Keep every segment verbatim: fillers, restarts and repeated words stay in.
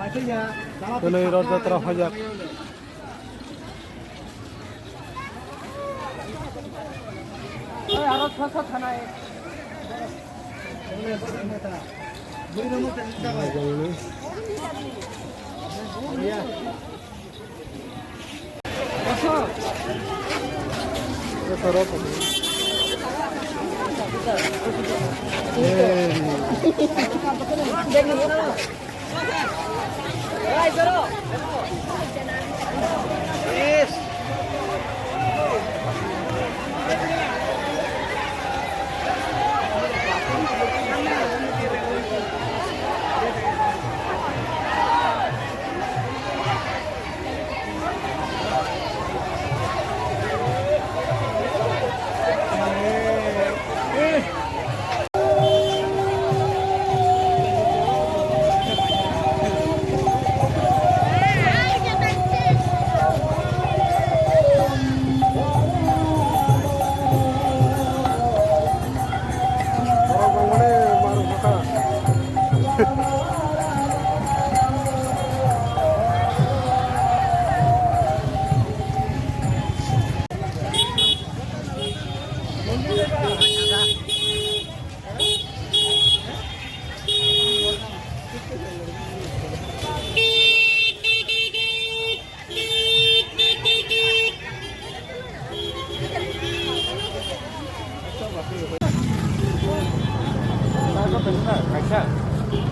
Twnwi Rath Jatra phaijak.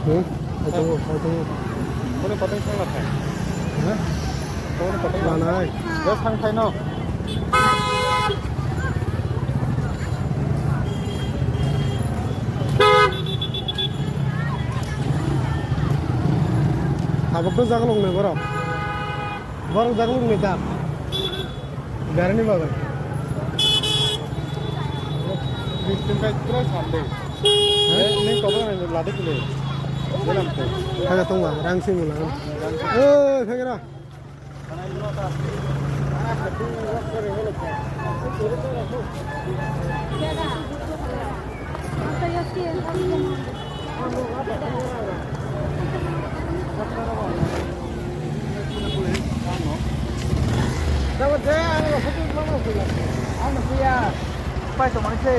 Hmm? Ito, ito. Ano patay sa lakay? Ha? Ano patay? Manay. Yes, hang tayo, no? Tabuk to jaga lung nai borok. Borok jaga lung nai ta. Gari ni bagwi. Bising kai pura sande. Ni kobo nai lade kile. Jalam to. Khaga tongma, rang sing mula. Oi, khaga ra. Pai tongmani se.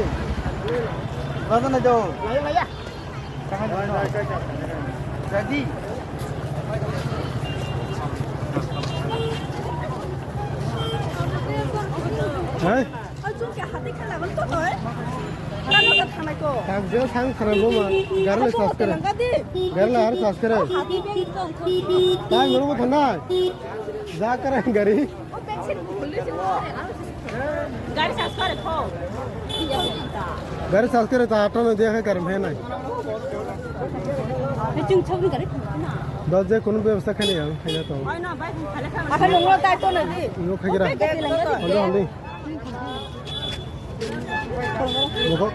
Lada na jo. Laya, laya. Jadi. Hai? Takjak sang khana bo ma, garle saskere. Garle ar saskere. Tai mero mo thanda. Ja kare gari. Gari saskere kho. Gari saskere ta atano dia kare mhe nai. Chung chok gari. Dojje kono bebostha khani ang khaina to. Akhai nungno tai to na di. Nungno khagira. Hondo hondi. Mokok.